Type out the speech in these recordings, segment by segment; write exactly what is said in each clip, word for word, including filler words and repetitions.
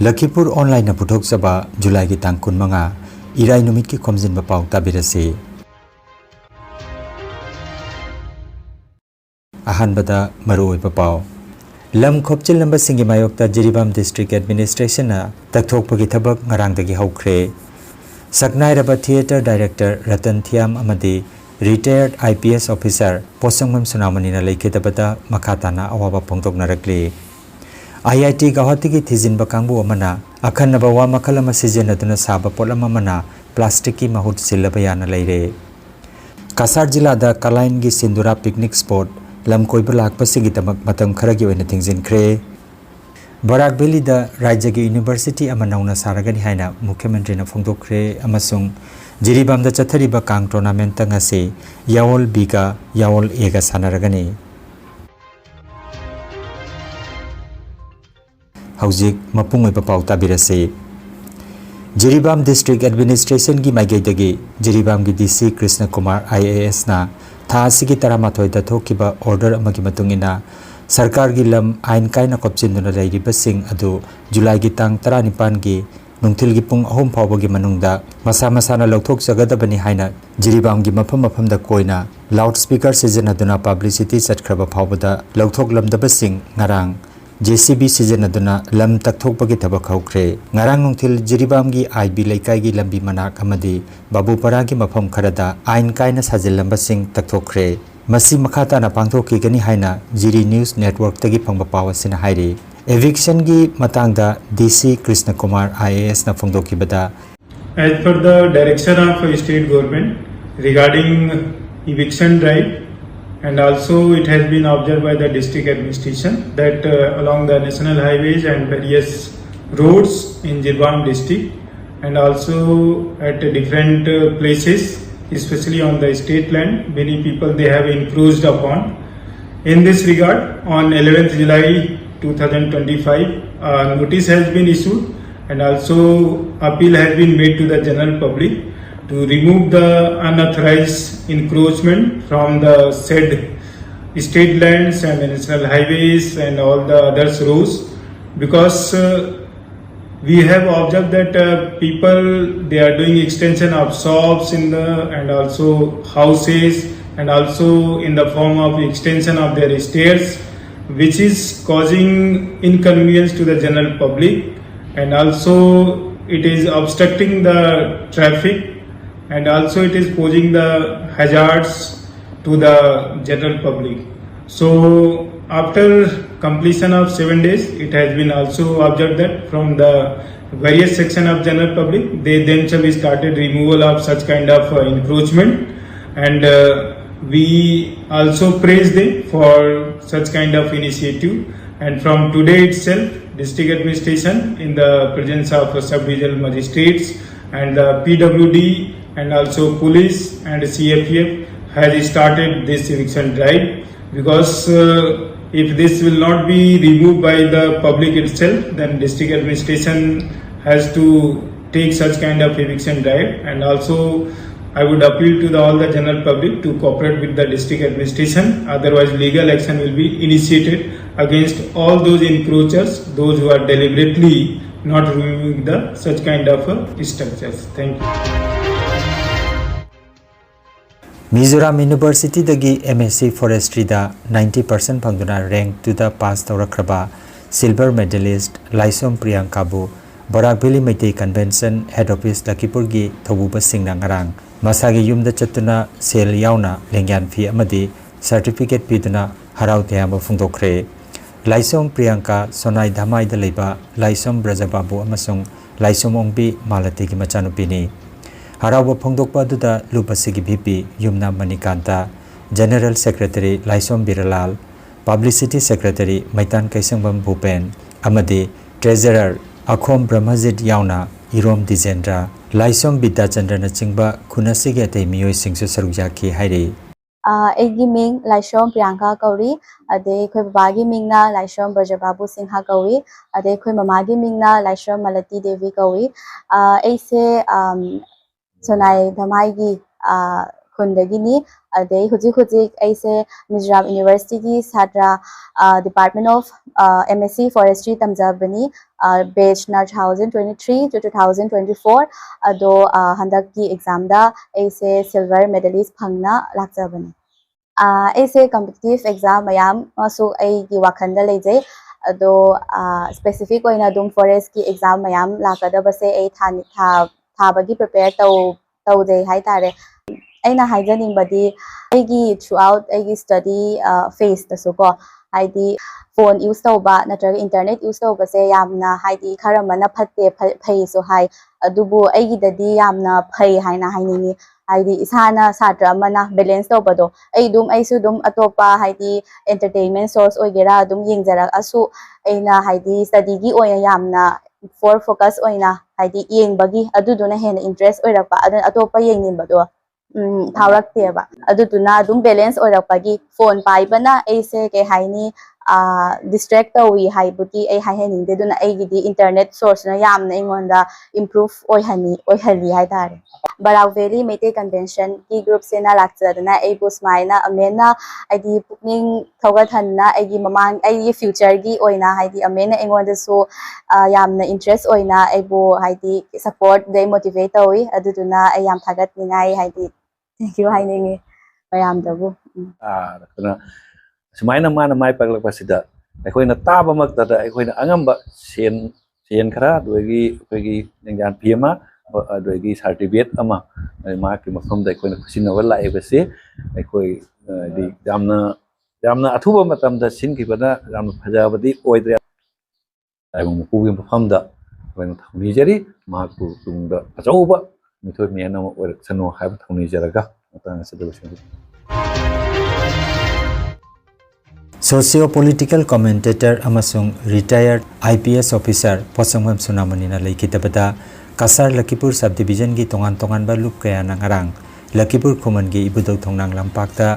ꯂꯈꯤꯄꯨꯔ ꯑꯣꯟꯂꯥꯏꯟꯅ ꯄꯨꯊꯣꯛꯆꯕ ꯖꯨꯂꯥꯏꯒꯤ ꯇꯥꯡ ꯀꯨꯟꯃꯉꯥ, ꯏꯔꯥꯏ ꯅꯨꯃꯤꯠꯀꯤ ꯈꯣꯝꯖꯤꯟꯕ ꯄꯥꯎ ꯇꯥꯕꯤꯔꯁꯤ꯫ ꯑꯍꯥꯟꯕꯗ ꯃꯔꯨꯑꯣꯏꯕ ꯄꯥꯎ꯫ ꯂꯝ ꯈꯣꯞꯆꯤꯜꯂꯝꯕꯁꯤꯡꯒꯤ ꯃꯥꯌꯣꯛꯇ ꯖꯤꯔꯤꯕꯥꯝ ꯗꯤꯁꯇ꯭ꯔꯤꯛ ꯑꯦꯗꯃꯤꯅꯤꯁꯇ꯭ꯔꯦꯁꯟꯅ ꯇꯛꯊꯣꯛꯄꯒꯤ ꯊꯕꯛ ꯉꯔꯥꯡꯗꯒꯤ ꯍꯧꯈ꯭ꯔꯦ꯫ ꯁꯛꯅꯥꯏꯔꯕ ꯊꯤꯌꯦꯇꯔ ꯗꯥꯏꯔꯦꯛꯇꯔ ꯔꯇꯟ ꯊꯤꯌꯥꯝ ꯑꯃꯗꯤ ꯔꯤꯇꯥꯌꯔꯗ IPS ꯑꯣꯐꯤꯁꯥꯔ ꯄꯣꯠꯁꯪꯕꯝ ꯁꯅꯥꯃꯅꯤꯅ ꯂꯩꯈꯤꯗꯕꯗ ꯃꯈꯥ ꯇꯥꯅ ꯑꯋꯥꯕ ꯐꯣꯡꯗꯣꯛꯅꯔꯛꯂꯤ꯫ IIT ꯒꯧꯍꯥꯇꯤꯒꯤ ꯊꯤꯖꯤꯟꯕ ꯀꯥꯡꯕꯨ ꯑꯃꯅ ꯑꯈꯟꯅꯕ ꯋꯥ ꯃꯈꯜ ꯑꯃ ꯁꯤꯖꯤꯟꯅꯗꯨꯅ ꯁꯥꯕ ꯄꯣꯠꯂꯝ ꯑꯃꯅ ꯄ꯭ꯂꯥꯁꯇꯤꯛꯀꯤ ꯃꯍꯨꯠ ꯁꯤꯜꯂꯕ ꯌꯥꯅ ꯂꯩꯔꯦ꯫ ꯀꯁꯥꯔ ꯖꯤꯂꯥꯗ ꯀꯂꯥꯏꯟꯒꯤ ꯁꯤꯟꯗꯨꯔꯥ ꯄꯤꯛꯅꯤꯛ ꯁ꯭ꯄꯣꯠ ꯂꯝ ꯀꯣꯏꯕ ꯂꯥꯛꯄꯁꯤꯡꯒꯤꯗꯃꯛ ꯃꯇꯝ ꯈꯔꯒꯤ ꯑꯣꯏꯅ ꯊꯤꯡꯖꯤꯟꯈ꯭ꯔꯦ꯫ ꯕꯔꯥꯛ ꯚꯦꯂꯤꯗ ꯔꯥꯖ꯭ꯌꯒꯤ ꯌꯨꯅꯤꯚꯔꯁꯤꯇꯤ ꯑꯃ ꯅꯧꯅ ꯁꯥꯔꯒꯅꯤ ꯍꯥꯏꯅ ꯃꯨꯈ꯭ꯌ ꯃꯟꯇ꯭ꯔꯤꯅ ꯐꯣꯡꯗꯣꯛꯈ꯭ꯔꯦ ꯑꯃꯁꯨꯡ ꯖꯤꯔꯤꯕꯥꯝꯗ ꯆꯠꯊꯔꯤꯕ ꯀꯥꯡ ꯇꯣꯔꯅꯥꯃꯦꯟꯠꯇ ꯉꯁꯤ ꯌꯥꯋꯣꯜ Bꯒ ꯌꯥꯋꯣꯜ Aꯒ ꯁꯥꯟꯅꯔꯒꯅꯤ꯫ ꯍꯧꯖꯤꯛ ꯃꯄꯨꯡ ꯑꯣꯏꯕ ꯄꯥꯎ ꯇꯥꯕꯤꯔꯁꯤ꯫ ꯖꯤꯔꯤꯕꯥꯝ ꯗꯤꯁꯇ꯭ꯔꯤꯛ ꯑꯦꯗꯃꯤꯅꯤꯁꯇ꯭ꯔꯦꯁꯟꯒꯤ ꯃꯥꯏꯀꯩꯗꯒꯤ ꯖꯤꯔꯤꯕꯥꯝꯒꯤ DC ꯀ꯭ꯔꯤꯁꯅ ꯀꯨꯃꯥꯔ IASꯅ ꯊꯥ ꯑꯁꯤꯒꯤ ꯇꯔꯥꯃꯥꯊꯣꯏꯗ ꯊꯣꯛꯈꯤꯕ ꯑꯣꯔꯗꯔ ꯑꯃꯒꯤ ꯃꯇꯨꯡ ꯏꯟꯅ ꯁꯔꯀꯥꯔꯒꯤ ꯂꯝ ꯑꯥꯏꯟ ꯀꯥꯏꯅ ꯀꯣꯞꯁꯤꯟꯗꯨꯅ ꯂꯩꯔꯤꯕꯁꯤꯡ ꯑꯗꯨ ꯖꯨꯂꯥꯏꯒꯤ ꯇꯥꯡ ꯇꯔꯥꯅꯤꯄꯥꯟꯒꯤ ꯅꯨꯡꯊꯤꯜꯒꯤ ꯄꯨꯡ ꯑꯍꯨꯝ ꯐꯥꯎꯕꯒꯤ ꯃꯅꯨꯡꯗ ꯃꯁꯥ ꯃꯁꯥꯅ ꯂꯧꯊꯣꯛꯆꯒꯗꯕꯅꯤ ꯍꯥꯏꯅ ꯖꯤꯔꯤꯕꯥꯝꯒꯤ ꯃꯐꯝ ꯃꯐꯝꯗ ꯀꯣꯏꯅ ꯂꯥꯎꯗ ꯁ꯭ꯄꯤꯀꯔ ꯁꯤꯖꯤꯟꯅꯗꯨꯅ ꯄꯕ꯭ꯂꯤꯁꯤꯇꯤ ꯆꯠꯈ꯭ꯔꯕ ꯐꯥꯎꯕꯗ ꯂꯧꯊꯣꯛꯂꯝꯗꯕꯁꯤꯡ ꯉꯔꯥꯡ JCB ꯁꯤꯖꯤꯟꯅꯗꯨꯅ ꯂꯝ ꯇꯛꯊꯣꯛꯄꯒꯤ ꯊꯕꯛ ꯍꯧꯈ꯭ꯔꯦ꯫ ꯉꯔꯥꯡ ꯅꯨꯡꯊꯤꯜ ꯖꯤꯔꯤꯕꯥꯝꯒꯤ IB ꯂꯩꯀꯥꯏꯒꯤ ꯂꯝꯕꯤ ꯃꯅꯥꯛ ꯑꯃꯗꯤ ꯕꯥꯕꯨꯄꯔꯥꯒꯤ ꯃꯐꯝ ꯈꯔꯗ ꯑꯥꯏꯟ ꯀꯥꯏꯅ ꯁꯥꯖꯤꯜꯂꯝꯕꯁꯤꯡ ꯇꯛꯊꯣꯛꯈ꯭ꯔꯦ꯫ ꯃꯁꯤ ꯃꯈꯥ ꯇꯥꯅ ꯄꯥꯡꯊꯣꯛꯈꯤꯒꯅꯤ ꯍꯥꯏꯅ ꯖꯤꯔꯤ ꯅ꯭ꯌꯨꯁ ꯅꯦꯠꯋꯔꯛꯇꯒꯤ ꯐꯪꯕ ꯄꯥꯎ ꯑꯁꯤꯅ ꯍꯥꯏꯔꯤ꯫ Evictionꯒꯤ ꯃꯇꯥꯡꯗ DC ꯀ꯭ꯔꯤꯁꯅ ꯀꯨꯃꯥꯔ IASꯅ ꯐꯣꯡꯗꯣꯛꯈꯤꯕꯗ, As per the direction of state government regarding eviction drive, and also it has been observed by the district administration that, uh, along the national highways and various roads in Jiribam district, and also at different, uh, places, especially on the state land, many people they have encroached upon. In this regard, on eleventh July two thousand twenty-five, a notice has been issued and also appeal has been made to the general public to remove the unauthorized encroachment from the said state lands and national highways and all the others roads, because, uh, We have observed that uh, people, they are doing extension of shops in the and also houses and also in the form of extension of their stairs, which is causing inconvenience to the general public, and also it is obstructing the traffic, and also it is posing the hazards to the general public. So after completion of seven days, it has been also observed that from the various section of general public, they themselves started removal of such kind of uh, encroachment, and uh, we also praise them for such kind of initiative. And from today itself, district administration in the presence of sub-regional magistrates and the P W D and also police and C F F has started this eviction drive, because uh, if this will not be removed by the public itself, then district administration has to take such kind of eviction drive. And also, I would appeal to the, all the general public to cooperate with the district administration. Otherwise, legal action will be initiated against all those encroachers, those who are deliberately not removing the such kind of uh, structures. Thank you. Mizoram ꯌꯨꯅꯤꯚꯔꯁꯤꯇꯤꯗꯒꯤ M S C Forestryꯗ ninety percent ꯐꯪꯗꯨꯅ rank twoꯗ pass ꯇꯧꯔꯛꯈ꯭ꯔꯕ silver medalist Laishom ꯄ꯭ꯔꯤꯌꯥꯡꯀꯥꯕꯨ Barak valley Meitei convention head office ꯂꯈꯤꯄꯨꯔꯒꯤ ꯊꯧꯕꯨꯕꯁꯤꯡꯅ ꯉꯔꯥꯡ ꯃꯁꯥꯒꯤ ꯌꯨꯝꯗ ꯆꯠꯇꯨꯅ ꯁꯦꯜ ꯌꯥꯎꯅ ꯂꯦꯡꯌꯥꯟ ꯐꯤ ꯑꯃꯗꯤ certificate ꯄꯤꯗꯨꯅ ꯍꯔꯥꯎ ꯇꯌꯥꯝꯕ ꯐꯣꯡꯗꯣꯛꯈ꯭ꯔꯦ꯫ ꯂꯥꯏꯁꯣꯝ ꯄ꯭ꯔꯤꯌꯥꯡꯀꯥ ꯁꯣꯅꯥꯏ ꯙꯃꯥꯏꯗ ꯂꯩꯕ ꯂꯥꯏꯁꯣꯝ ꯕ꯭ꯔꯖꯕꯥꯕꯨ ꯑꯃꯁꯨꯡ ꯂꯥꯏꯁꯣꯝ ꯑꯣꯡꯕꯤ ꯃꯥꯂꯇꯤꯒꯤ ꯃꯆꯥꯅꯨꯄꯤꯅꯤ꯫ ꯍꯔꯥꯎꯕ ꯐꯣꯡꯗꯣꯛꯄ ꯑꯗꯨꯗ ꯂꯨꯞ ꯑꯁꯤꯒꯤ V P ꯌꯨꯝꯅꯥꯝ Manikanta, General Secretary ꯂꯥꯏꯁꯣꯝ ꯕꯤꯔꯂꯥꯜ, Publicity Secretary ꯃꯩꯇꯥꯟ ꯀꯩꯁꯪꯕꯝ ꯚꯨꯄꯦꯟ ꯑꯃꯗꯤ Treasurer ꯑꯈꯣꯝ ꯕ꯭ꯔꯍ꯭ꯃꯖꯤꯠ ꯌꯥꯎꯅ ꯏꯔꯣꯝ ꯗꯤꯖꯦꯟꯗ꯭ꯔ, ꯂꯥꯏꯁꯣꯝ ꯕꯤꯗ꯭ꯌꯥꯆꯟꯗ꯭ꯔꯅꯆꯤꯡꯕ ꯈꯨꯟ ꯑꯁꯤꯒꯤ ꯑꯇꯩ ꯃꯤꯑꯣꯏꯁꯤꯡꯁꯨ ꯁꯔꯨꯛ ꯌꯥꯈꯤ ꯍꯥꯏꯔꯤ꯫ ꯑ, ꯑꯩꯒꯤ ꯃꯤꯡ ꯂꯥꯏꯁ꯭ꯔꯣꯝ ꯄ꯭ꯔꯤꯌꯥꯡꯀꯥ ꯀꯧꯔꯤ꯫ ꯑꯗꯩ ꯑꯩꯈꯣꯏ ꯕꯕꯥꯒꯤ ꯃꯤꯡꯅ ꯂꯥꯏꯁ꯭ꯔꯣꯝ ꯕ꯭ꯔꯖꯕꯥꯕꯨ ꯁꯤꯡꯍ ꯀꯧꯏ꯫ ꯑꯗꯩ ꯑꯩꯈꯣꯏ ꯃꯃꯥꯒꯤ ꯃꯤꯡꯅ ꯂꯥꯏꯁ꯭ꯔꯣꯝ ꯃꯂꯇꯤ ꯗꯦꯕꯤ ꯀꯧꯏ꯫ ꯑ, ꯑꯩꯁꯦ, ꯑꯝ, ꯁꯣꯅꯥꯏ ꯙꯃꯥꯏꯒꯤ, ꯑ, ꯈꯨꯟꯗꯒꯤꯅꯤ꯫ ꯑꯗꯩ ꯍꯧꯖꯤꯛ ꯍꯧꯖꯤꯛ ꯑꯩꯁꯦ ꯃꯤꯖꯣꯔꯥꯝ ꯌꯨꯅꯤꯚꯔꯁꯤꯇꯤꯒꯤ ꯁꯥꯇ꯭ꯔ, Department of M S C Forestry ꯇꯝꯖꯕꯅꯤ꯫ Batchꯅ two thousand twenty three to two thousand twenty four꯫ ꯑꯗꯣ ꯍꯟꯗꯛꯀꯤ ꯑꯦꯛꯖꯥꯝꯗ ꯑꯩꯁꯦ silver medalist ꯐꯪꯅ ꯂꯥꯛꯆꯕꯅꯤ꯫ ꯑꯩꯁꯦ competitive exam ꯃꯌꯥꯝ ꯑꯃꯁꯨ ꯑꯩꯒꯤ ꯋꯥꯈꯜꯗ ꯂꯩꯖꯩ꯫ ꯑꯗꯣ specific ꯑꯣꯏꯅ ꯑꯗꯨꯝ forestꯀꯤ exam ꯃꯌꯥꯝ ꯂꯥꯛꯀꯗꯕꯁꯦ ꯑꯩ ꯊꯥꯕꯒꯤ prepare ꯇꯧ ꯇꯧꯖꯩ ꯍꯥꯏꯇꯥꯔꯦ꯫ ꯑꯩꯅ ꯍꯥꯏꯖꯅꯤꯡꯕꯗꯤ ꯑꯩꯒꯤ throughout ꯑꯩꯒꯤ study phaseꯇꯁꯨ ꯀꯣ, ꯍꯥꯏꯗꯤ phone use ꯇꯧꯕ ꯅꯠꯇ꯭ꯔꯒ internet use ꯇꯧꯕꯁꯦ ꯌꯥꯝꯅ, ꯍꯥꯏꯗꯤ, ꯈꯔ ꯑꯃꯅ ꯐꯠꯇꯦ, ꯐꯩꯁꯨ ꯍꯥꯏ꯫ ꯑꯗꯨꯕꯨ ꯑꯩꯒꯤꯗꯗꯤ ꯌꯥꯝꯅ ꯐꯩ ꯍꯥꯏꯅ ꯍꯥꯏꯅꯤꯡꯉꯤ꯫ ꯍꯥꯏꯗꯤ ꯏꯁꯥꯅ ꯁꯥꯇ꯭ꯔ ꯑꯃꯅ balance ꯇꯧꯕꯗꯣ, ꯑꯩ ꯑꯗꯨꯝ, ꯑꯩꯁꯨ ꯑꯗꯨꯝ ꯑꯇꯣꯞꯄ, ꯍꯥꯏꯗꯤ, entertainment source ꯑꯣꯏꯒꯦꯔꯥ ꯑꯗꯨꯝ ꯌꯦꯡꯖꯔꯛꯑꯁꯨ, ꯑꯩꯅ, ꯍꯥꯏꯗꯤ, studyꯒꯤ ꯑꯣꯏꯅ ꯌꯥꯝꯅ for focus ꯑꯣꯏꯅ, ꯍꯥꯏꯗꯤ, ꯌꯦꯡꯕꯒꯤ ꯑꯗꯨꯗꯨꯅ ꯍꯦꯟꯅ interest ꯑꯣꯏꯔꯛꯄ, ꯑꯗꯨꯅ ꯑꯇꯣꯞꯄ ꯌꯦꯡꯅꯤꯡꯕꯗꯣ ꯐꯥꯎꯔꯛꯇꯦꯕ꯫ ꯑꯗꯨꯗꯨꯅ ꯑꯗꯨꯝ balance ꯑꯣꯏꯔꯛꯄꯒꯤ phone ꯄꯥꯏꯕꯅ ꯑꯩꯁꯦ, ꯀꯩ ꯍꯥꯏꯅꯤ, distract ꯇꯧꯏ ꯍꯥꯏꯕꯨꯗꯤ ꯑꯩ ꯍꯥꯏꯍꯟꯅꯤꯡꯗꯦ꯫ ꯑꯗꯨꯅ ꯑꯩꯒꯤꯗꯤ internet sourceꯅ ꯌꯥꯝꯅ ꯑꯩꯉꯣꯟꯗ improve ꯑꯣꯏꯍꯟꯅꯤ ꯑꯣꯏꯍꯜꯂꯤ ꯍꯥꯏꯇꯥꯔꯦ꯫ ꯕꯔꯥꯛ ꯚꯦꯂꯤ ꯃꯩꯇꯩ conventionꯒꯤ groupꯁꯤꯅ ꯂꯥꯛꯆꯗꯨꯅ ꯑꯩꯕꯨ ꯁꯨꯃꯥꯏꯅ ꯑꯃꯦꯟꯅ, ꯍꯥꯏꯗꯤ, ꯄꯨꯛꯅꯤꯡ ꯊꯧꯒꯠꯍꯟꯅ ꯑꯩꯒꯤ ꯃꯃꯥꯡ ꯑꯩꯒꯤ futureꯒꯤ ꯑꯣꯏꯅ, ꯍꯥꯏꯗꯤ, ꯑꯃꯦꯟꯅ ꯑꯩꯉꯣꯟꯗꯁꯨ ꯌꯥꯝꯅ interest ꯑꯣꯏꯅ ꯑꯩꯕꯨ, ꯍꯥꯏꯗꯤ, support ꯑꯗꯩ motivate ꯇꯧꯏ꯫ ꯑꯗꯨꯗꯨꯅ ꯑꯩ ꯌꯥꯝ ꯊꯥꯒꯠꯅꯤꯡꯉꯥꯏ, ꯍꯥꯏꯗꯤ, thank you ꯍꯥꯏꯅꯤꯡꯉꯤ ꯃꯌꯥꯝꯗꯕꯨ꯫ ꯎꯝ꯫ ꯑꯗꯨꯅ ꯁꯨꯃꯥꯏꯅ ꯃꯥꯅ ꯃꯥꯏ ꯄꯥꯛꯂꯛꯄꯁꯤꯗ ꯑꯩꯈꯣꯏꯅ ꯇꯥꯕꯃꯛꯇꯗ ꯑꯩꯈꯣꯏꯅ ꯑꯉꯝꯕ ꯁꯦꯟ ꯁꯦꯟ ꯈꯔ, ꯑꯗꯨꯗꯒꯤ ꯑꯩꯈꯣꯏꯒꯤ ꯂꯦꯡꯌꯥꯟ ꯐꯤ ꯑꯃ, ꯑꯗꯨꯗꯒꯤ certificate ꯑꯃ, ꯃꯍꯥꯛꯀꯤ ꯃꯐꯝꯗ ꯑꯩꯈꯣꯏꯅ ꯈꯨꯠꯁꯤꯟꯅꯕ ꯂꯥꯛꯏꯕꯁꯤ ꯑꯩꯈꯣꯏ, ꯍꯥꯏꯗꯤ, ꯌꯥꯝꯅ ꯌꯥꯝꯅ ꯑꯊꯨꯕ ꯃꯇꯝꯗ ꯁꯤꯟꯈꯤꯕꯅ ꯌꯥꯝꯅ ꯐꯖꯕꯗꯤ ꯑꯣꯏꯗ꯭ꯔꯦ꯫ ꯇꯥꯏꯕꯪ ꯃꯄꯨꯒꯤ ꯃꯐꯝꯗ ꯑꯩꯈꯣꯏꯅ ꯊꯧꯅꯤꯖꯔꯤ꯫ ꯃꯍꯥꯛꯄꯨ ꯇꯨꯡꯗ ꯑꯆꯧꯕ ꯃꯤꯊꯣꯏ ꯃꯤꯍꯦꯟ ꯑꯃ ꯑꯣꯏꯔꯛꯁꯅꯨ ꯍꯥꯏꯕ ꯊꯧꯅꯤꯖꯔꯒ ꯃꯇꯥꯡ ꯑꯁꯤꯗ ꯂꯣꯏꯁꯤꯟꯖꯔꯤ꯫ Socio-political commentator ꯑꯃꯁꯨꯡ retired I P S officer ꯄꯣꯠꯁꯪꯕꯝ ꯁꯨꯅꯥꯃꯅꯤꯅ ꯂꯩꯈꯤꯗꯕꯗ Cachar ꯂꯈꯤꯄꯨꯔ subdivisionꯒꯤ ꯇꯣꯉꯥꯟ ꯇꯣꯉꯥꯟꯕ ꯂꯨꯞ ꯀꯌꯥꯅ ꯉꯔꯥꯡ ꯂꯈꯤꯄꯨꯔ ꯈꯨꯃꯟꯒꯤ ꯏꯕꯨꯙꯧ ꯊꯣꯡꯅꯥꯡ ꯂꯝꯄꯥꯛꯇ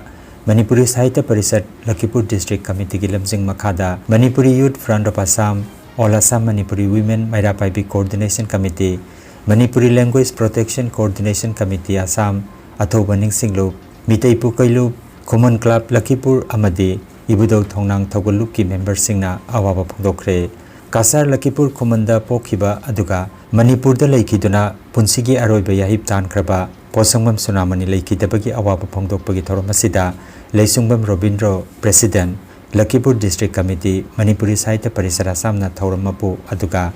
ꯃꯅꯤꯄꯨꯔꯤ ꯁꯥꯍꯤꯇ꯭ꯌ ꯄꯔꯤꯁꯠ ꯂꯈꯤꯄꯨꯔ district committeeꯒꯤ ꯂꯝꯖꯤꯡ ꯃꯈꯥꯗ Manipuri Youth Front of Assam, All Assam Manipuri Women Meira Paibi Coordination Committee, Manipuri Language Protection Coordination Committee Assam, ꯑꯊꯧꯕ ꯅꯤꯡꯁꯤꯡꯂꯨꯞ, ꯃꯤꯇꯩ ꯄꯨꯀꯩꯂꯨꯞ, ꯈꯨꯃꯟ ꯀ꯭ꯂꯕ ꯂꯈꯤꯄꯨꯔ ꯑꯃꯗꯤ ꯏꯕꯨꯙꯧ ꯊꯣꯡꯅꯥꯡ ꯊꯧꯒꯜꯂꯨꯞꯀꯤ ꯃꯦꯝꯕꯔꯁꯤꯡꯅ ꯑꯋꯥꯕ ꯐꯣꯡꯗꯣꯛꯈ꯭ꯔꯦ꯫ ꯀꯁꯥꯔ ꯂꯈꯤꯄꯨꯔ ꯈꯨꯃꯟꯗ ꯄꯣꯛꯈꯤꯕ ꯑꯗꯨꯒ ꯃꯅꯤꯄꯨꯔꯗ ꯂꯩꯈꯤꯗꯨꯅ ꯄꯨꯟꯁꯤꯒꯤ ꯑꯔꯣꯏꯕ ꯌꯥꯍꯤꯞ ꯇꯥꯟꯈ꯭ꯔꯕ ꯄꯣꯠꯁꯪꯕꯝ ꯁꯨꯅꯥꯃꯅꯤ ꯂꯩꯈꯤꯗꯕꯒꯤ ꯑꯋꯥꯕ ꯐꯣꯡꯗꯣꯛꯄꯒꯤ ꯊꯧꯔꯝ ꯑꯁꯤꯗ Leishungbam Robindro, president, Lakhipur district committee, Manipuri Sahitya Parishad ꯑꯁꯥꯝꯅ ꯊꯧꯔꯝ ꯃꯄꯨ, ꯑꯗꯨꯒ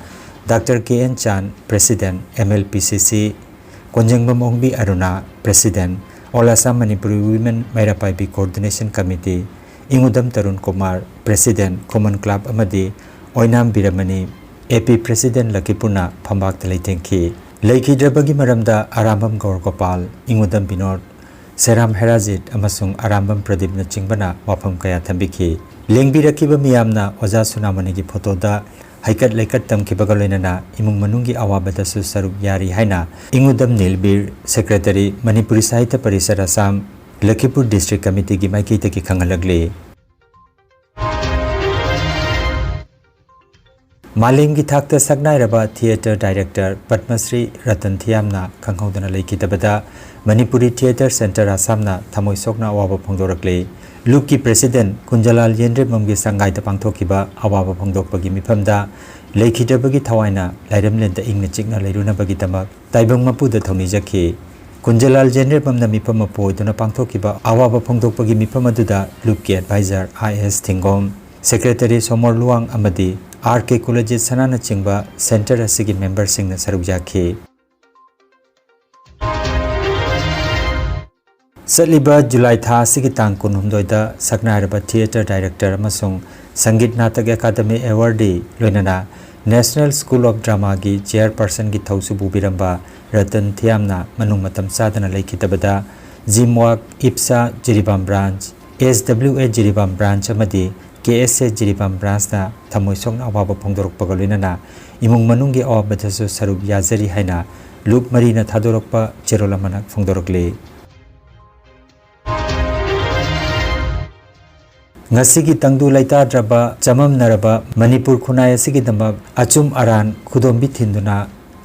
doctor K N Chan, president, M L P C C, Konjengbam Ongbi Aruna, president, all Assam Manipuri women Meira Paibi coordination committee, Ingudam Tarun Kumar, president, Khuman club ꯑꯃꯗꯤ ꯑꯣꯏꯅꯥꯝ ꯕꯤꯔꯃꯅꯤ, ꯑꯦ ꯄꯤ ꯄ꯭ꯔꯦꯁꯤꯗꯦꯟꯠ ꯂꯈꯤꯄꯨꯔꯅ ꯐꯝꯕꯥꯛꯇ ꯂꯩꯊꯦꯡꯈꯤ꯫ ꯂꯩꯈꯤꯗ꯭ꯔꯕꯒꯤ ꯃꯔꯝꯗ ꯑꯔꯥꯝꯕꯝ ꯒꯧꯔ ꯒꯣꯄꯥꯜ, ꯏꯉꯨꯗꯝ ꯕꯤꯅꯣꯗ, ꯁꯦꯔꯥꯝ ꯍꯦꯔꯥꯖꯤꯠ ꯑꯃꯁꯨꯡ ꯑꯔꯥꯝꯕꯝ ꯄ꯭ꯔꯗꯤꯞꯅꯆꯤꯡꯕꯅ ꯋꯥꯐꯝ ꯀꯌꯥ ꯊꯝꯕꯤꯈꯤ꯫ ꯂꯦꯡꯕꯤꯔꯛꯈꯤꯕ ꯃꯤꯌꯥꯝꯅ ꯑꯣꯖꯥ ꯁꯨꯅꯥꯃꯅꯤꯒꯤ ꯐꯣꯇꯣꯗ ꯍꯩꯀꯠ ꯂꯩꯀꯠ ꯇꯝꯈꯤꯕꯒ ꯂꯣꯏꯅꯅ ꯏꯃꯨꯡ ꯃꯅꯨꯡꯒꯤ ꯑꯋꯥꯕꯗꯁꯨ ꯁꯔꯨꯛ ꯌꯥꯔꯤ ꯍꯥꯏꯅ ꯏꯉꯨꯗꯝ ꯅꯤꯜꯕꯤꯔ, ꯁꯦꯀ꯭ꯔꯦꯇꯔꯤ, ꯃꯅꯤꯄꯨꯔꯤ ꯁꯥꯍꯤꯇ꯭ꯌ ꯄꯔꯤꯁꯠ ꯑꯁꯥꯝ, ꯂꯈꯤꯄꯨꯔ ꯗꯤꯁꯇ꯭ꯔꯤꯛ ꯀꯃꯤꯇꯤꯒꯤ ꯃꯥꯏꯀꯩꯗꯒꯤ ꯈꯪꯍꯜꯂꯛꯂꯤ꯫ ꯃꯥꯂꯦꯝꯒꯤ ꯊꯥꯛꯇ ꯁꯛꯅꯥꯏꯔꯕ ꯊꯤꯌꯦꯇꯔ ꯗꯥꯏꯔꯦꯛꯇꯔ ꯄꯗꯃꯁ꯭ꯔꯤ ꯔꯇꯟ ꯊꯤꯌꯥꯝꯅ ꯈꯪꯍꯧꯗꯅ ꯂꯩꯈꯤꯗꯕꯗ ꯃꯅꯤꯄꯨꯔꯤ ꯊꯤꯌꯦꯇꯔ ꯁꯦꯟꯇꯔ ꯑꯁꯥꯝꯅ ꯊꯃꯣꯏ ꯁꯣꯛꯅ ꯑꯋꯥꯕ ꯐꯣꯡꯗꯣꯔꯛꯂꯤ꯫ ꯂꯨꯞꯀꯤ ꯄ꯭ꯔꯦꯁꯤꯗꯦꯟꯠ ꯀꯨꯟꯖꯂꯥꯜ ꯌꯦꯟꯗ꯭ꯔꯦꯝꯕꯝꯒꯤ ꯁꯪꯒꯥꯏꯗ ꯄꯥꯡꯊꯣꯛꯈꯤꯕ ꯑꯋꯥꯕ ꯐꯣꯡꯗꯣꯛꯄꯒꯤ ꯃꯤꯐꯝꯗ ꯂꯩꯈꯤꯗ꯭ꯔꯕꯒꯤ ꯊꯋꯥꯏꯅ ꯂꯥꯏꯔꯦꯝꯂꯦꯟꯗ ꯏꯪꯅ ꯆꯤꯛꯅ ꯂꯩꯔꯨꯅꯕꯒꯤꯗꯃꯛ ꯇꯥꯏꯕꯪ ꯃꯄꯨꯗ ꯊꯧꯅꯤꯖꯈꯤ꯫ ꯀꯨꯟꯖꯂꯥꯜ ꯖꯦꯅꯔꯦꯕꯝꯅ ꯃꯤꯐꯝ ꯃꯄꯨ ꯑꯣꯏꯗꯨꯅ ꯄꯥꯡꯊꯣꯛꯈꯤꯕ ꯑꯋꯥꯕ ꯐꯣꯡꯗꯣꯛꯄꯒꯤ ꯃꯤꯐꯝ ꯑꯗꯨꯗ ꯂꯨꯞꯀꯤ ꯑꯦꯗꯚꯥꯏꯖꯔ ꯑꯥꯏ ꯑꯦꯁ ꯊꯤꯡꯒꯣꯝ, ꯁꯦꯀ꯭ꯔꯦꯇꯔꯤ ꯁꯣꯃꯣꯔ ꯂꯨꯋꯥꯡ ꯑꯃꯗꯤ ꯑꯥꯔ ꯀꯦ ꯀꯨꯂꯖꯤꯠ ꯁꯅꯥꯅꯆꯤꯡꯕ ꯁꯦꯟꯇꯔ ꯑꯁꯤꯒꯤ ꯃꯦꯝꯕꯔꯁꯤꯡꯅ ꯁꯔꯨꯛ ꯌꯥꯈꯤ꯫ ꯆꯠꯂꯤꯕ ꯖꯨꯂꯥꯏ ꯊꯥ ꯑꯁꯤꯒꯤ ꯇꯥꯡ ꯀꯨꯟꯍꯨꯝꯗꯣꯏꯗ ꯁꯛꯅꯥꯏꯔꯕ ꯊꯤꯌꯦꯇꯔ ꯗꯥꯏꯔꯦꯛꯇꯔ ꯑꯃꯁꯨꯡ ꯁꯪꯒꯤꯠ ꯅꯥꯇꯛ ꯑꯦꯀꯥꯗꯃꯤ ꯑꯦꯋꯥꯔꯗꯤ ꯂꯣꯏꯅꯅ ꯅꯦꯁꯅꯦꯜ ꯁ꯭ꯀꯨꯜ ꯑꯣꯐ ꯗ꯭ꯔꯃꯥꯒꯤ ꯆꯦꯌꯔꯄꯔꯁꯟꯒꯤ ꯊꯧꯁꯨ ꯄꯨꯕꯤꯔꯝꯕ ꯔꯇꯟ ꯊꯤꯌꯥꯝꯅ ꯃꯅꯨꯡ ꯃꯇꯝ ꯆꯥꯗꯅ ꯂꯩꯈꯤꯗꯕꯗ ꯖꯤꯝꯋꯥꯛ, ꯏꯞꯁꯥ ꯖꯤꯔꯤꯕꯥꯝ ꯕ꯭ꯔꯥꯟꯆ, ꯑꯦꯁ ꯗꯕ꯭ꯂꯤꯎ ꯑꯦ ꯖꯤꯔꯤꯕꯥꯝ ꯕ꯭ꯔꯥꯟꯆ ꯑꯃꯗꯤ ꯀꯦ ꯑꯦꯁ ꯑꯦ ꯖꯤꯔꯤꯕꯥꯝ ꯕ꯭ꯔꯥꯟꯆꯅ ꯊꯃꯣꯏ ꯁꯣꯛꯅ ꯑꯋꯥꯕ ꯐꯣꯡꯗꯣꯔꯛꯄꯒ ꯂꯣꯏꯅꯅ ꯏꯃꯨꯡ ꯃꯅꯨꯡꯒꯤ ꯑꯋꯥꯕꯗꯁꯨ ꯁꯔꯨꯛ ꯌꯥꯖꯔꯤ ꯍꯥꯏꯅ ꯂꯨꯞ ꯃꯔꯤꯅ ꯊꯥꯗꯣꯔꯛꯄ ꯆꯦꯔꯣꯜ ꯑꯃꯅ ꯐꯣꯡꯗꯣꯔꯛꯂꯤ꯫ ꯉꯁꯤꯒꯤ ꯇꯪꯗꯨ ꯂꯩꯇꯥꯗ꯭ꯔꯕ ꯆꯃꯝꯅꯔꯕ ꯃꯅꯤꯄꯨꯔ ꯈꯨꯟꯅꯥꯏ ꯑꯁꯤꯒꯤꯗꯃꯛ ꯑꯆꯨꯝ ꯑꯔꯥꯟ ꯈꯨꯗꯣꯝꯕꯤ ꯊꯤꯟꯗꯨꯅ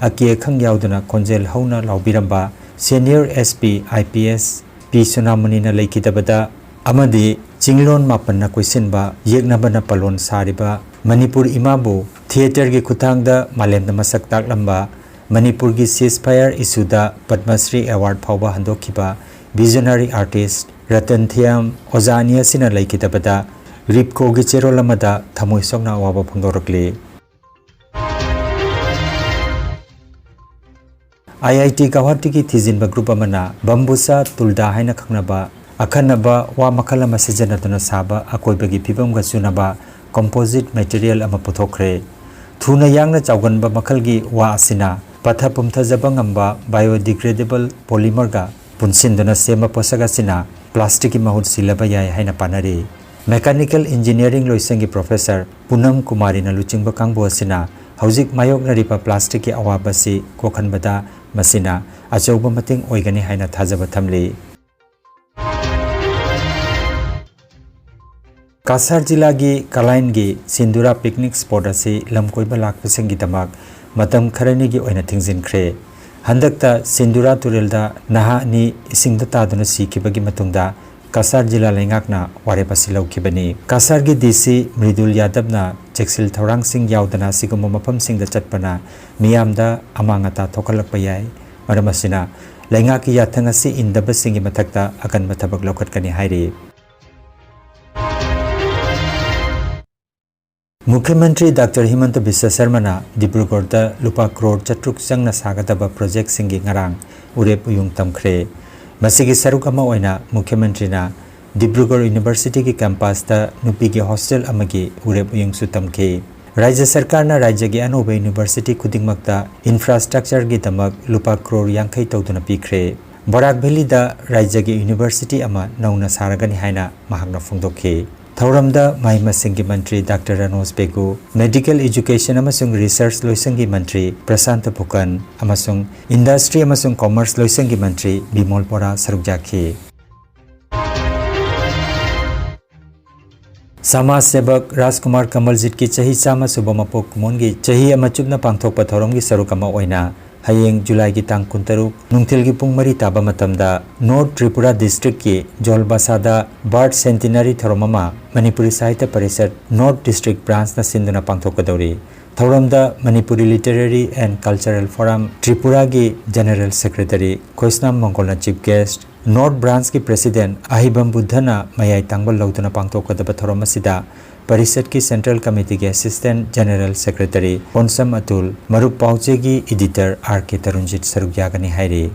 ꯑꯀꯤ ꯑꯈꯪ ꯌꯥꯎꯗꯅ ꯈꯣꯟꯖꯦꯜ ꯍꯧꯅ ꯂꯥꯎꯕꯤꯔꯝꯕ Senior S P I P S P ꯁꯨꯅꯥꯃꯨꯅꯤꯅ ꯂꯩꯈꯤꯗꯕꯗ ꯑꯃꯗꯤ ꯆꯤꯡꯂꯣꯟ ꯃꯥꯄꯟꯅ ꯀꯣꯏꯁꯤꯟꯕ ꯌꯦꯛꯅꯕꯅ ꯄꯂꯣꯟ ꯁꯥꯔꯤꯕ ꯃꯅꯤꯄꯨꯔ ꯏꯃꯥꯕꯨ theatreꯒꯤ ꯈꯨꯠꯊꯥꯡꯗ ꯃꯥꯂꯦꯝꯗ ꯃꯁꯛ ꯇꯥꯛꯂꯝꯕ, ꯃꯅꯤꯄꯨꯔꯒꯤ ceasefire issueꯗ ꯄꯗꯃꯁ꯭ꯔꯤ award ꯐꯥꯎꯕ ꯍꯟꯗꯣꯛꯈꯤꯕ visionary artist ꯔꯇꯟ ꯊꯤꯌꯥꯝ ꯑꯣꯖꯥ ꯑꯅꯤ ꯑꯁꯤꯅ ꯂꯩꯈꯤꯗꯕꯗ ꯔꯤꯞꯀꯣꯒꯤ ꯆꯦꯔꯣꯜ ꯑꯃꯗ ꯊꯃꯣꯏ ꯁꯣꯛꯅ ꯑꯋꯥꯕ ꯐꯣꯡꯗꯣꯔꯛꯂꯤ꯫ ꯑꯥꯏ ꯑꯥꯏ ꯇꯤ ꯒꯧꯍꯥꯇꯤꯒꯤ ꯊꯤꯖꯤꯟꯕ group ꯑꯃꯅ ꯕꯝꯕꯨꯁꯥ ꯇꯨꯜꯗꯥ ꯍꯥꯏꯅ ꯈꯪꯅꯕ ꯑꯈꯟꯅꯕ ꯋꯥ ꯃꯈꯜ ꯑꯃ ꯁꯤꯖꯤꯟꯅꯗꯨꯅ ꯁꯥꯕ ꯑꯀꯣꯏꯕꯒꯤ ꯐꯤꯕꯝꯒ ꯆꯨꯅꯕ composite material ꯑꯃ ꯄꯨꯊꯣꯛꯈ꯭ꯔꯦ꯫ ꯊꯨꯅ ꯌꯥꯡꯅ ꯆꯥꯎꯒꯟꯕ ꯃꯈꯜꯒꯤ ꯋꯥ ꯑꯁꯤꯅ ꯄꯠꯊ ꯄꯨꯝꯊꯖꯕ ꯉꯝꯕ biodegradable polymerꯒ ꯄꯨꯟꯁꯤꯟꯗꯨꯅ ꯁꯦꯝꯕ ꯄꯣꯠꯁꯛ ꯑꯁꯤꯅ plasticꯀꯤ ꯃꯍꯨꯠ ꯁꯤꯜꯂꯕ ꯌꯥꯏ ꯍꯥꯏꯅ ꯄꯥꯅꯔꯤ꯫ Mechanical engineering ꯂꯣꯏꯁꯪꯒꯤ professor ꯄꯨꯅꯝ ꯀꯨꯃꯥꯔꯤꯅ ꯂꯨꯆꯤꯡꯕ ꯀꯥꯡꯕꯨ ꯑꯁꯤꯅ ꯍꯧꯖꯤꯛ ꯃꯥꯌꯣꯛꯅꯔꯤꯕ plasticꯀꯤ ꯑꯋꯥꯕ ꯑꯁꯤ ꯀꯣꯛꯍꯟꯕꯗ ꯃꯁꯤꯅ ꯑꯆꯧꯕ ꯃꯇꯦꯡ ꯑꯣꯏꯒꯅꯤ ꯍꯥꯏꯅ ꯊꯥꯖꯕ ꯊꯝꯂꯤ꯫ ꯀꯁꯥꯔ ꯖꯤꯂꯥꯒꯤ ꯀꯂꯥꯏꯟꯒꯤ ꯁꯤꯟꯗꯨꯔꯥ picnic spot ꯑꯁꯤ ꯂꯝꯀꯣꯏꯕ ꯂꯥꯛꯄꯁꯤꯡꯒꯤꯗꯃꯛ ꯃꯇꯝ ꯈꯔꯅꯤꯒꯤ ꯑꯣꯏꯅ ꯊꯤꯡꯖꯤꯟꯈ꯭ꯔꯦ꯫ ꯍꯟꯗꯛꯇ ꯁꯤꯟꯗꯨꯔꯥ ꯇꯨꯔꯦꯜꯗ ꯅꯍꯥ ꯑꯅꯤ ꯏꯁꯤꯡꯗ ꯇꯥꯗꯨꯅ ꯁꯤꯈꯤꯕꯒꯤ ꯃꯇꯨꯡꯗ ꯀꯁꯥꯔ ꯖꯤꯂꯥ ꯂꯩꯉꯥꯛꯅ ꯋꯥꯔꯦꯞ ꯑꯁꯤ ꯂꯧꯈꯤꯕꯅꯤ꯫ ꯀꯁꯥꯔꯒꯤ D C ꯃ꯭ꯔꯤꯗꯨꯜ ꯌꯥꯗꯕꯅ ꯆꯦꯛꯁꯤꯜ ꯊꯧꯔꯥꯡꯁꯤꯡ ꯌꯥꯎꯗꯅ ꯑꯁꯤꯒꯨꯝꯕ ꯃꯐꯝꯁꯤꯡꯗ ꯆꯠꯄꯅ ꯃꯤꯌꯥꯝꯗ ꯑꯃꯥꯡ ꯑꯇꯥ ꯊꯣꯛꯍꯜꯂꯛꯄ ꯌꯥꯏ꯫ ꯃꯔꯝ ꯑꯁꯤꯅ ꯂꯩꯉꯥꯛꯀꯤ ꯌꯥꯊꯪ ꯑꯁꯤ ꯏꯟꯗꯕꯁꯤꯡꯒꯤ ꯃꯊꯛꯇ ꯑꯀꯟꯕ ꯊꯕꯛ ꯂꯧꯈꯠꯀꯅꯤ ꯍꯥꯏꯔꯤ꯫ ꯃꯨꯈ꯭ꯌ ꯃꯟꯇ꯭ꯔꯤ ꯗꯥꯛꯇꯔ ꯍꯤꯃꯟꯇ ꯕꯤꯁ꯭ꯋ ꯁꯔꯃꯅ ꯗꯤꯕ꯭ꯔꯨꯒꯔꯗ ꯂꯨꯄꯥ ꯀ꯭ꯔꯣꯔ ꯆꯥꯇ꯭ꯔꯨꯛ ꯆꯪꯅ ꯁꯥꯒꯗꯕ projectꯁꯤꯡꯒꯤ ꯉꯔꯥꯡ ꯎꯔꯦꯞ ꯎꯌꯨꯡ ꯇꯝꯈ꯭ꯔꯦ꯫ ꯃꯁꯤꯒꯤ ꯁꯔꯨꯛ ꯑꯃ ꯑꯣꯏꯅ ꯃꯨꯈ꯭ꯌ ꯃꯟꯇ꯭ꯔꯤꯅ ꯗꯤꯕ꯭ꯔꯨꯒꯔ ꯌꯨꯅꯤꯚꯔꯁꯤꯇꯤꯒꯤ campusꯇ ꯅꯨꯄꯤꯒꯤ hostel ꯑꯃꯒꯤ ꯎꯔꯦꯞ ꯎꯌꯨꯡꯁꯨ ꯇꯝꯈꯤ꯫ ꯔꯥꯖ꯭ꯌ ꯁꯔꯀꯥꯔꯅ ꯔꯥꯖ꯭ꯌꯒꯤ ꯑꯅꯧꯕ university ꯈꯨꯗꯤꯡꯃꯛꯇ infrastructureꯒꯤꯗꯃꯛ ꯂꯨꯄꯥ ꯀ꯭ꯔꯣꯔ ꯌꯥꯡꯈꯩ ꯇꯧꯗꯨꯅ ꯄꯤꯈ꯭ꯔꯦ꯫ ꯕꯔꯥꯛ ꯚꯦꯂꯤꯗ ꯔꯥꯖ꯭ꯌꯒꯤ university ꯑꯃ ꯅꯧꯅ ꯁꯥꯔꯒꯅꯤ ꯍꯥꯏꯅ ꯃꯍꯥꯛꯅ ꯐꯣꯡꯗꯣꯛꯈꯤ꯫ ꯊꯧꯔꯝꯗ ꯃꯍꯩ ꯃꯁꯤꯡꯒꯤ ꯃꯟꯇ꯭ꯔꯤ ꯗꯥꯛꯇꯔ ꯔꯅꯣꯖ ꯕꯦꯒꯨ, Medical Education ꯑꯃꯁꯨꯡ Research ꯂꯣꯏꯁꯪꯒꯤ ꯃꯟꯇ꯭ꯔꯤ ꯄ꯭ꯔꯁꯥꯟꯇ ꯄꯨꯀꯟ ꯑꯃꯁꯨꯡ Industry ꯑꯃꯁꯨꯡ Commerce ꯂꯣꯏꯁꯪꯒꯤ ꯃꯟꯇ꯭ꯔꯤ ꯕꯤꯃꯣꯜ ꯕꯣꯔꯥ ꯁꯔꯨꯛ ꯌꯥꯈꯤ꯫ ꯁꯃꯥꯖ ꯁꯦꯕꯛ ꯔꯥꯖꯀꯨꯃꯥꯔ ꯀꯃꯜꯖꯤꯠꯀꯤ ꯆꯍꯤ ꯆꯥꯝꯃ ꯁꯨꯕ ꯃꯄꯣꯛ ꯀꯨꯝꯑꯣꯟꯒꯤ ꯆꯍꯤ ꯑꯃ ꯆꯨꯞꯅ ꯄꯥꯡꯊꯣꯛꯄ ꯊꯧꯔꯝꯒꯤ ꯁꯔꯨꯛ ꯑꯃ ꯑꯣꯏꯅ ꯍꯌꯦꯡ ꯖꯨꯂꯥꯏꯒꯤ ꯇꯥꯡ ꯀꯨꯟꯇꯔꯨꯛ ꯅꯨꯡꯊꯤꯜꯒꯤ ꯄꯨꯡ ꯃꯔꯤ ꯇꯥꯕ ꯃꯇꯝꯗ North Tripura Districtꯀꯤ ꯖꯣꯜꯕꯥꯁꯥꯗ Bird Centenary ꯊꯧꯔꯝ ꯑꯃ ꯃꯅꯤꯄꯨꯔꯤ ꯁꯥꯍꯤꯇ꯭ꯌ ꯄꯔꯤꯁꯠ North District Branchꯅ ꯁꯤꯟꯗꯨꯅ ꯄꯥꯡꯊꯣꯛꯀꯗꯧꯔꯤ꯫ ꯊꯧꯔꯝꯗ Manipuri Literary and Cultural Forum Tripuraꯒꯤ General Secretary ꯈꯣꯏꯁꯅꯥꯝ ꯃꯪꯒꯣꯜꯅ Chief Guest, North Branchꯀꯤ President ꯑꯍꯩꯕꯝ ꯕꯨꯙꯅ ꯃꯌꯥꯏ ꯇꯥꯡꯕ ꯂꯧꯗꯨꯅ ꯄꯥꯡꯊꯣꯛꯀꯗꯕ ꯊꯧꯔꯝ ꯑꯁꯤꯗ ꯄꯔꯤꯁꯠꯀꯤ Central Committeeꯒꯤ Assistant General Secretary ꯄꯣꯟꯁꯝ Atul, ꯃꯔꯨꯞ ꯄꯥꯎꯆꯦꯒꯤ Editor R K ꯇꯔꯨꯟꯖꯤꯠ ꯁꯔꯨꯛ ꯌꯥꯒꯅꯤ ꯍꯥꯏꯔꯤ꯫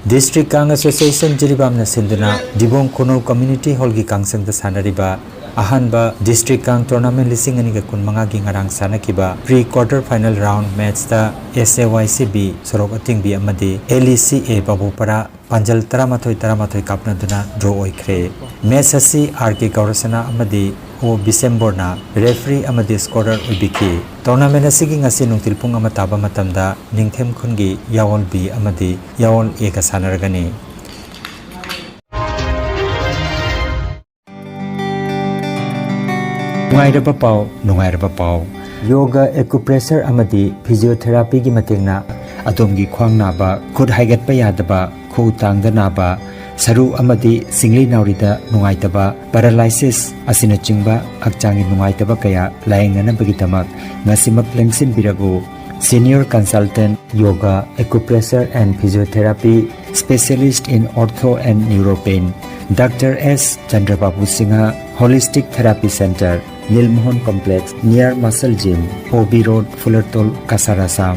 District Kang Association ꯖꯤꯔꯤꯕꯥꯝꯅ ꯁꯤꯟꯗꯨꯅ ꯗꯤꯕꯣꯡ ꯈꯨꯅꯧ Community Hallꯒꯤ ꯀꯥꯡꯁꯪꯗ ꯁꯥꯟꯅꯔꯤꯕ ꯑꯍꯥꯟꯕ District Kang Tournament ꯂꯤꯁꯤꯡ ꯑꯅꯤꯒ ꯀꯨꯟꯃꯉꯥꯒꯤ ꯉꯔꯥꯡ ꯁꯥꯟꯅꯈꯤꯕ pre quarter final round matchꯇ S A Y C B ꯁꯣꯔꯣꯛ ꯑꯇꯤꯡꯕꯤ ꯑꯃꯗꯤ L E C A ꯕꯥꯕꯨꯄꯔꯥ ꯄꯥꯟꯖꯜ ꯇꯔꯥꯃꯥꯊꯣꯏ ꯇꯔꯥꯃꯥꯊꯣꯏ ꯀꯥꯞꯅꯗꯨꯅ draw ꯑꯣꯏꯈ꯭ꯔꯦ꯫ Match ꯑꯁꯤ R K ꯒꯧꯔꯁꯅꯥ ꯑꯃꯗꯤ O ꯕꯤꯁꯦꯝꯕꯣꯔꯅ referee ꯑꯃꯗꯤ scorer ꯑꯣꯏꯕꯤꯈꯤ꯫ Tournament ꯑꯁꯤꯒꯤ ꯉꯁꯤ ꯅꯨꯡꯊꯤꯜ ꯄꯨꯡ ꯑꯃ ꯇꯥꯕ ꯃꯇꯝꯗ ꯅꯤꯡꯊꯦꯝ ꯈꯨꯟꯒꯤ ꯌꯥꯑꯣꯜ B ꯑꯃꯗꯤ ꯌꯥꯑꯣꯜ Aꯒ ꯁꯥꯟꯅꯔꯒꯅꯤ꯫ ꯅꯨꯡꯉꯥꯏꯔꯕ ꯄꯥꯎ, ꯅꯨꯡꯉꯥꯏꯔꯕ ꯄꯥꯎ꯫ Yoga, acupressure ꯑꯃꯗꯤ physiotherapyꯒꯤ ꯃꯇꯦꯡꯅ ꯑꯗꯣꯝꯒꯤ ꯈ꯭ꯋꯥꯡ ꯅꯥꯕ, ꯈꯨꯠ ꯍꯥꯏꯒꯠꯄ ꯌꯥꯗꯕ, ꯈꯨꯎ ꯇꯥꯡꯗ ꯅꯥꯕ, ꯁꯔꯨ ꯑꯃꯗꯤ ꯁꯤꯡꯂꯤ ꯅꯥꯎꯔꯤꯗ ꯅꯨꯡꯉꯥꯏꯇꯕ, paralysis ꯑꯁꯤꯅꯆꯤꯡꯕ ꯍꯛꯆꯥꯡꯒꯤ ꯅꯨꯡꯉꯥꯏꯇꯕ ꯀꯌꯥ ꯂꯥꯌꯦꯡꯅꯅꯕꯒꯤꯗꯃꯛ ꯉꯁꯤꯃꯛ ꯂꯦꯡꯁꯤꯟꯕꯤꯔꯕꯨ꯫ Senior Consultant, Yoga, Acupressure and Physiotherapy, Specialist in Ortho and Neuropain, Doctor S ꯆꯟꯗ꯭ꯔꯕꯥꯕꯨ Singh, Holistic Therapy Center, ꯅꯤꯜꯃꯣꯍꯟ Complex, near Muscle Gym, O B Road, ꯐꯨꯂꯔꯇꯣꯜ, Cachar, Assam.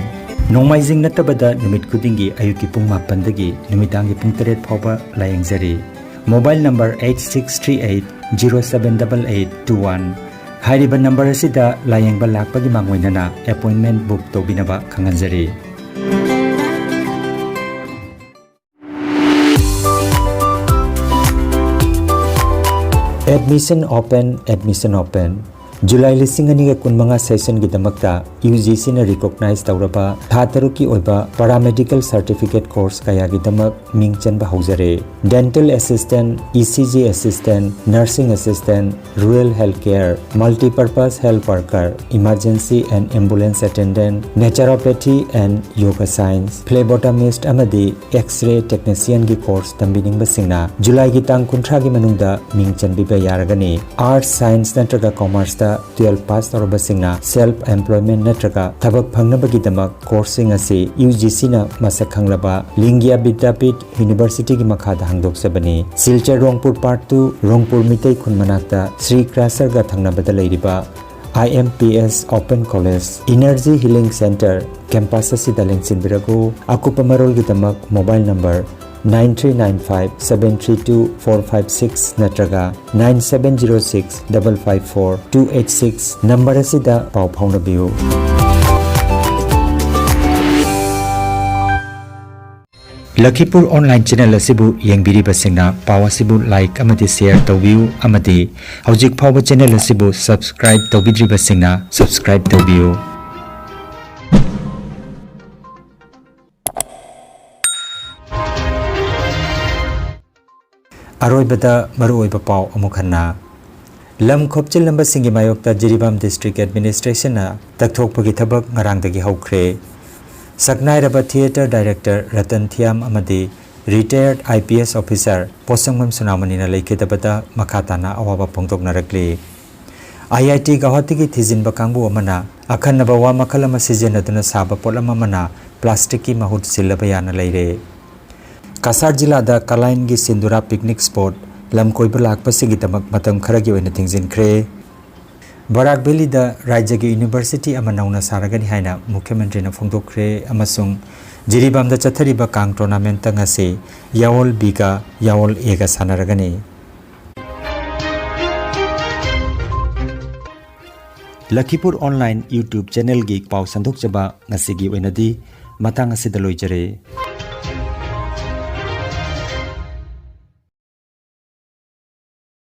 ꯅꯣꯡꯃꯥꯏꯖꯤꯡ ꯅꯠꯇꯕꯗ ꯅꯨꯃꯤꯠ ꯈꯨꯗꯤꯡꯒꯤ ꯑꯌꯨꯛꯀꯤ ꯄꯨꯡ ꯃꯥꯄꯟꯗꯒꯤ ꯅꯨꯃꯤꯗꯥꯡꯒꯤ ꯄꯨꯡ ꯇꯔꯦꯠ ꯐꯥꯎꯕ ꯂꯥꯌꯦꯡꯖꯔꯤ꯫ Mobile number eight six three eight zero seven double eight two one꯫ ꯍꯥꯏꯔꯤꯕ number ꯑꯁꯤꯗ ꯂꯥꯌꯦꯡꯕ ꯂꯥꯛꯄꯒꯤ ꯃꯥꯡꯑꯣꯏꯅꯅ appointment book ꯇꯧꯕꯤꯅꯕ ꯈꯪꯍꯟꯖꯔꯤ꯫ Admission open, admission open꯫ July ꯂꯤꯁꯤꯡ ꯑꯅꯤꯒ ꯀꯨꯟꯃꯉꯥ sessionꯒꯤꯗꯃꯛꯇ UGCꯅ recognize ꯇꯧꯔꯕ ꯊꯥ ꯇꯔꯨꯛꯀꯤ ꯑꯣꯏꯕ paramedical certificate course ꯀꯌꯥꯒꯤꯗꯃꯛ ꯃꯤꯡ ꯆꯟꯕ ꯍꯧꯖꯔꯦ꯫ Dental assistant, ECG assistant, nursing assistant, rural health care, multipurpose health worker, emergency and ambulance attendant, naturopathy and yoga science, phlebotomist ꯑꯃꯗꯤ X-ray technicianꯒꯤ course ꯇꯝꯕꯤꯅꯤꯡꯕꯁꯤꯡꯅ ꯖꯨꯂꯥꯏꯒꯤ ꯇꯥꯡ ꯀꯨꯟꯊ꯭ꯔꯥꯒꯤ ꯃꯅꯨꯡꯗ ꯃꯤꯡ ꯆꯟꯕꯤꯕ ꯌꯥꯔꯒꯅꯤ꯫ Arts, science ꯅꯠꯇ꯭ꯔꯒ commerceꯇ twelve pass ꯇꯧꯔꯕꯁꯤꯡꯅ self employment ꯅꯠꯇ꯭ꯔꯒ ꯊꯕꯛ ꯐꯪꯅꯕꯒꯤꯗꯃꯛ courseꯁꯤꯡ ꯑꯁꯤ UGCꯅ ꯃꯁꯛ ꯈꯪꯂꯕ ꯂꯤꯡꯒꯤꯌꯥ ꯕꯤꯗ꯭ꯌꯥꯄꯤꯊ Universityꯒꯤ ꯃꯈꯥꯗ ꯍꯥꯡꯗꯣꯛꯆꯕꯅꯤ꯫ ꯁꯤꯜꯆꯔ ꯔꯣꯡꯄꯨꯔ Part two, ꯔꯣꯡꯄꯨꯔ ꯃꯤꯇꯩ ꯈꯨꯟ ꯃꯅꯥꯛꯇ ꯁ꯭ꯔꯤ ꯀ꯭ꯔꯥꯁꯔꯒ ꯊꯪꯅꯕꯗ ꯂꯩꯔꯤꯕ IMPS Open College Energy Healing Centre campus ꯑꯁꯤꯗ ꯂꯦꯡꯁꯤꯟꯕꯤꯔꯛꯎ꯫ ꯑꯀꯨꯞꯄ ꯃꯔꯣꯜꯒꯤꯗꯃꯛ mobile number nine three nine five seven three two four five six ꯅꯠꯇ꯭ꯔꯒ nine seven zero six double five four two eight six number ꯑꯁꯤꯗ ꯄꯥꯎ ꯐꯥꯎꯅꯕꯤꯌꯨ꯫ ꯂꯈꯤꯄꯨꯔ online channel ꯑꯁꯤꯕꯨ ꯌꯦꯡꯕꯤꯔꯤꯕꯁꯤꯡꯅ ꯄꯥꯎ ꯑꯁꯤꯕꯨ like ꯑꯃꯗꯤ share ꯇꯧꯕꯤꯌꯨ ꯑꯃꯗꯤ ꯍꯧꯖꯤꯛ ꯐꯥꯎꯕ channel ꯑꯁꯤꯕꯨ subscribe ꯇꯧꯕꯤꯗ꯭ꯔꯤꯕꯁꯤꯡꯅ subscribe ꯇꯧꯕꯤꯌꯨ꯫ ꯑꯔꯣꯏꯕꯗ ꯃꯔꯨꯑꯣꯏꯕ ꯄꯥꯎ ꯑꯃꯨꯛ ꯍꯟꯅ꯫ ꯂꯝ ꯈꯣꯞꯆꯤꯜꯂꯝꯕꯁꯤꯡꯒꯤ ꯃꯥꯌꯣꯛꯇ ꯖꯤꯔꯤꯕꯥꯝ District Administrationꯅ ꯇꯛꯊꯣꯛꯄꯒꯤ ꯊꯕꯛ ꯉꯔꯥꯡꯗꯒꯤ ꯍꯧꯈ꯭ꯔꯦ꯫ ꯁꯛꯅꯥꯏꯔꯕ theatre director ꯔꯇꯟ ꯊꯤꯌꯥꯝ ꯑꯃꯗꯤ retired IPS officer ꯄꯣꯠꯁꯪꯕꯝ ꯁꯅꯥꯃꯅꯤꯅ ꯂꯩꯈꯤꯗꯕꯗ ꯃꯈꯥ ꯇꯥꯅ ꯑꯋꯥꯕ ꯐꯣꯡꯗꯣꯛꯅꯔꯛꯂꯤ꯫ IIT ꯒꯧꯍꯥꯇꯤꯒꯤ ꯊꯤꯖꯤꯟꯕ ꯀꯥꯡꯕꯨ ꯑꯃꯅ ꯑꯈꯟꯅꯕ ꯋꯥ ꯃꯈꯜ ꯑꯃ ꯁꯤꯖꯤꯟꯅꯗꯨꯅ ꯁꯥꯕ ꯄꯣꯠꯂꯝ ꯑꯃꯅ plasticꯀꯤ ꯃꯍꯨꯠ ꯁꯤꯜꯂꯕ ꯌꯥꯅ ꯂꯩꯔꯦ꯫ ꯀꯁꯥꯔ ꯖꯤꯂꯥꯗ ꯀꯂꯥꯏꯟꯒꯤ ꯁꯤꯟꯗꯨꯔꯥ picnic spot ꯂꯝ ꯀꯣꯏꯕ ꯂꯥꯛꯄꯁꯤꯡꯒꯤꯗꯃꯛ ꯃꯇꯝ ꯈꯔꯒꯤ ꯑꯣꯏꯅ ꯊꯤꯡꯖꯤꯟꯈ꯭ꯔꯦ꯫ ꯕꯔꯥꯛ ꯚꯦꯂꯤꯗ ꯔꯥꯖ꯭ꯌꯒꯤ university ꯑꯃ ꯅꯧꯅ ꯁꯥꯔꯒꯅꯤ ꯍꯥꯏꯅ ꯃꯨꯈ꯭ꯌ ꯃꯟꯇ꯭ꯔꯤꯅ ꯐꯣꯡꯗꯣꯛꯈ꯭ꯔꯦ ꯑꯃꯁꯨꯡ ꯖꯤꯔꯤꯕꯥꯝꯗ ꯆꯠꯊꯔꯤꯕ ꯀꯥꯡ tournamentꯇ ꯉꯁꯤ ꯌꯥꯑꯣꯜ Bꯒ ꯌꯥꯑꯣꯜ Aꯒ ꯁꯥꯟꯅꯔꯒꯅꯤ꯫ ꯂꯈꯤꯄꯨꯔ online YouTube channelꯒꯤ ꯄꯥꯎ ꯁꯟꯗꯣꯛꯆꯕ ꯉꯁꯤꯒꯤ ꯑꯣꯏꯅꯗꯤ ꯃꯇꯥꯡ ꯑꯁꯤꯗ ꯂꯣꯏꯖꯔꯦ꯫